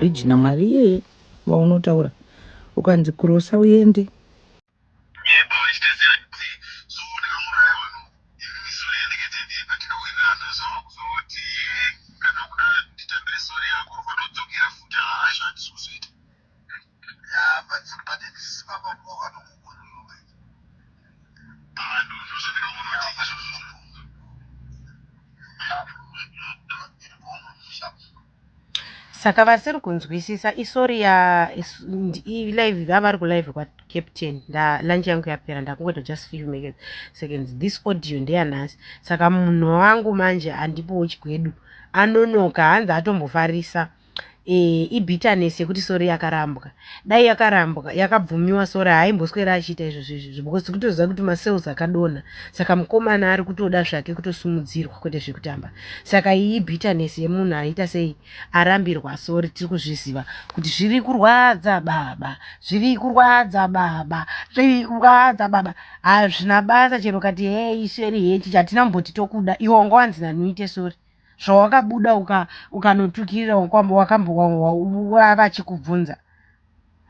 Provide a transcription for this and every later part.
Bridge naMwari iyeye waunotaura ukanzi kurosa uende. Saka vasiri kunzwisisa isorry ya live vavari kulive kwacaptain nda lunch yangu yapera ndakungoita just few seconds. This audio ndeyanhasi, saka munhu wangu manje handipowo chigwedu anonoka hanzi atombofarisa. Ibitterness yekuti sorry yakarambwa. Dai yakarambwa yakabvumiwa sorry, haaimboswera achiita izvozvo izvozvo because tikutoziva kuti masales akadonha, saka mukomana ari kutoda zvake kutosumudzirwa kwete zvekutamba. Saka iyi ibitterness yemunhu aita sei arambirwa sorry. Tiri kuzviziva kuti zviri kurwadza baba, zviri kurwadza baba, zviri kurwadza baba. Hazvina basa chero kati hei sorry hechi chatina kumboti tokuda iwe wanga wanzi nanuite sorry zvawakabuda ukanotukirira vachikubvunza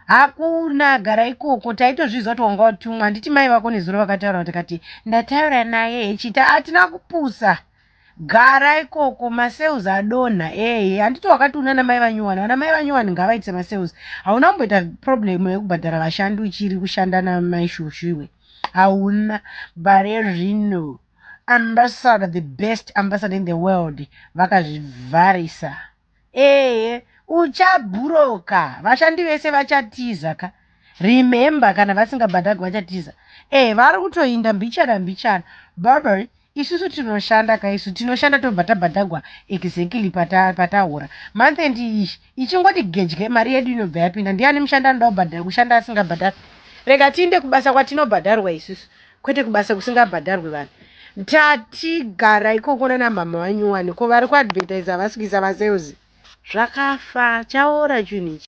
hakuna gara ikoko. Taitozviziva kuti wanga watumwa. Handiti mai vako nezuro vakataura kuti kati ndataura naye hechita hatina kupusa. Gara ikoko, masales adonha. Ehe, handiti wakati una namai vanyuwani? Vana mai vanyuwani ngavaitise masales. Hauna kumboita problem yekubhadhara vashandi uchiri kushanda namai Shushu iwe, hauna bare. Zvino ambassador, the best ambassador in the world, vakazvivharisa. Ehe, uchabhuroka, vashandi vese vachatiza ka. Remember, kana vasingabhadhagwi vachatiza. E vari kutoinda mbichana mbichana. Barbary, isusu tinoshanda ka, isu tinoshanda tobva tabhadhagwa exactly patahura month end iyi ichingoti gedye, mari yedu inobva yapinda. Ndiani mushandi anoda kubhadhara kushanda asingabhadhari? Rega tiinde kubasa kwatinobhadharwa isusu, kwete kubasa kusingabhadharwi vanhu. Tatigara ikoko nanamama vanyuwani ko vari kuadvertisa havasi kuisa masales. Zvakafa, chaora chinhu ichi.